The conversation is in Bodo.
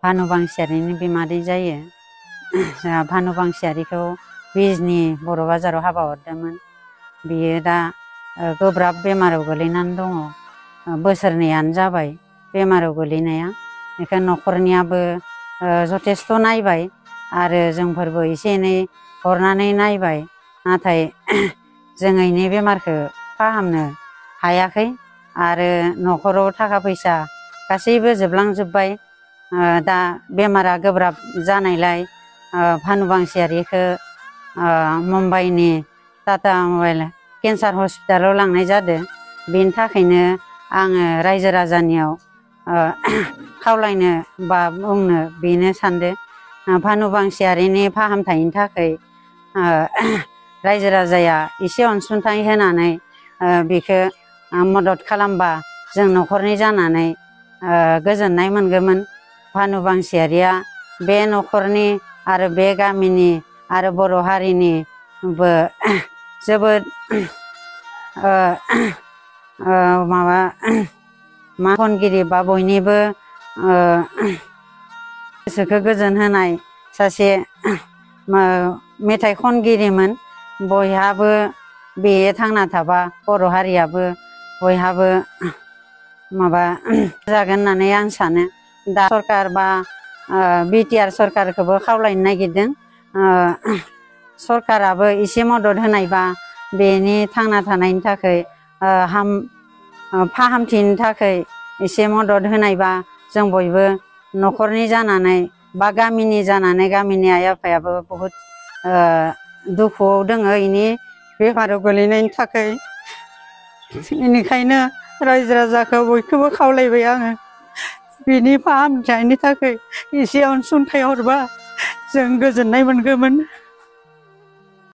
भानु बांसियारिनि बिमादै जायो। जोंहा भानु बांसियारिखौ बिजनि बर' बाजाराव हाबा हरदोंमोन। बियो दा गोब्राब बेमाराव गोलैनानै दङ। बोसोरनैयानो जाबाय बेमाराव गोलैनाया। बेखायनो न'खरनियाबो जथेस्थ' नायबाय आरो जोंफोरबो एसे एनै हरनानै नायबाय। नाथाय जों इनि बेमारखौ फाहामनो हायाखै आरो न'खराव थाखा फैसा गासैबो जोबलांजोब्बाय। दा बेमारा गोब्राब जानायलाय भानु बांसियारिखौ मुम्बाइनि टाटा मबाइल केन्सार हस्पिटालाव लांनाय जादों। बेनि थाखायनो आङो रायजो राजानियाव खावलायनो बा बुंनो बेनो सानदों, भानु बांसियारिनि फाहामथायनि थाखाय रायजो राजाया एसे अनसुंथाइ होनानै बेखौ मदद खालामबा जों न'खरनि जानानै गोजोननाय मोनगौमोन। भानु बांसियारिया बे न'खरनि आरो बे गामिनि आरो बर' हारिनिबो जोबोद मा खनगिरि बा बयनिबो गोसोखौ गोजोन होनाय सासे मेथाइ खनगिरिमोन। बयहाबो बे थांना थाबा बर' हारियाबो बयहाबो माबा जागोन होननानै आं सानो। दा सरकार बा बिटिआर सरकारखौबो खावलायनो नागिरदों, सरकाराबो एसे मदद होनायबा बेनि थांना थानायनि थाखाय फाहामथिनि थाखाय एसे मदद होनायबा जों बयबो न'खरनि जानानै बा गामिनि जानानै, गामिनि आइ आफायाबो बहुद दुखुआव दोङो इनि बेमाराव गोलैनायनि थाखाय। बेनिखायनो रायजो राजाखौ बयखौबो खावलायबाय आङो, बिनि फाहामथायनि थाखाय एसे अनसुंथाइ हरबा जों गोजोननाय मोनगौमोन।